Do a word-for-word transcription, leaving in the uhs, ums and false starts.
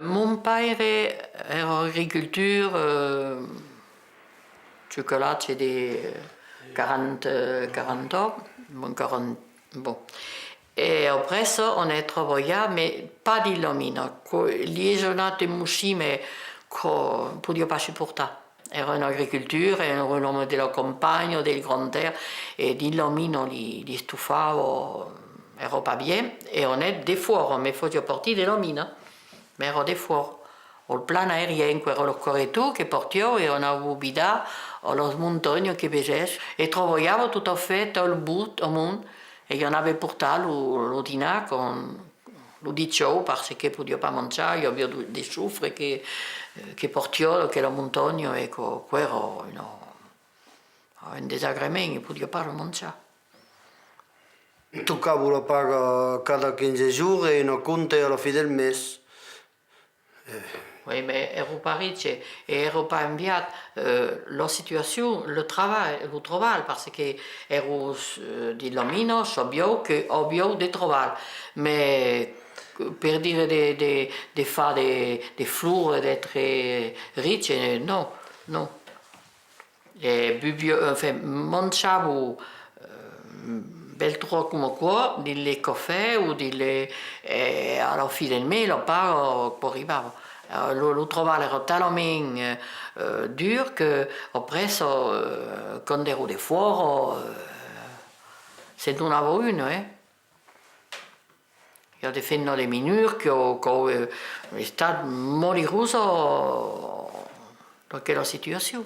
Mon paire èra agricultor, eh, sus qual atge de quaranta, quaranta ans, bon, quaranta, bon. E après ça, anèt trabalhar, mès pas dins la mina. Quò, li es anat un mocin, mès quò podiá pas suportar. Èra un agricultor, èra un òme de la campanha, del grand aire, e dins la mina li, li estofava, èra pas bien, e anèt defòra, mès fasiá partida de la mina. Mès èra defòra. Al Plan Aérien, qu'èra lo carreton que partiá e anava vidar a las montanhas que vesètz, e trabalhava tot a fèt al bot amont, e i anava portar lo, lo dinar quand, lo dijòus, parce que podiá pas manjar, i aviá de, de sofre que, que partiá d'aquela montanha, e quò, quò èra una, un desagrament, i podiá pas lo manjar. Tocava la paga cada quinze jorns e una compta a la fin del mes. Oui, mès èra pas riche e èra pas enviat, eh, la situacion, le trabalh, lo trabalh, parce que èra, eh, dins la mina, sabiá que aviá de trabalh, mès per dire de, de, de far de, de flors, d'èstre riche, non, non. E buviá, enfin, manjava, eh, bèl tròç coma quò, dins le cafè o dins le, e a la fin del mes, la paga, quò arribava. Eh, lo, lo trabalh èra talament, eh, eh, dur que après, eh, quand èra defòra, eh, se'n donava una, eh. I a de femnas de minors qu'an, qu'an, eh, estat malurosas d'aquela situacion.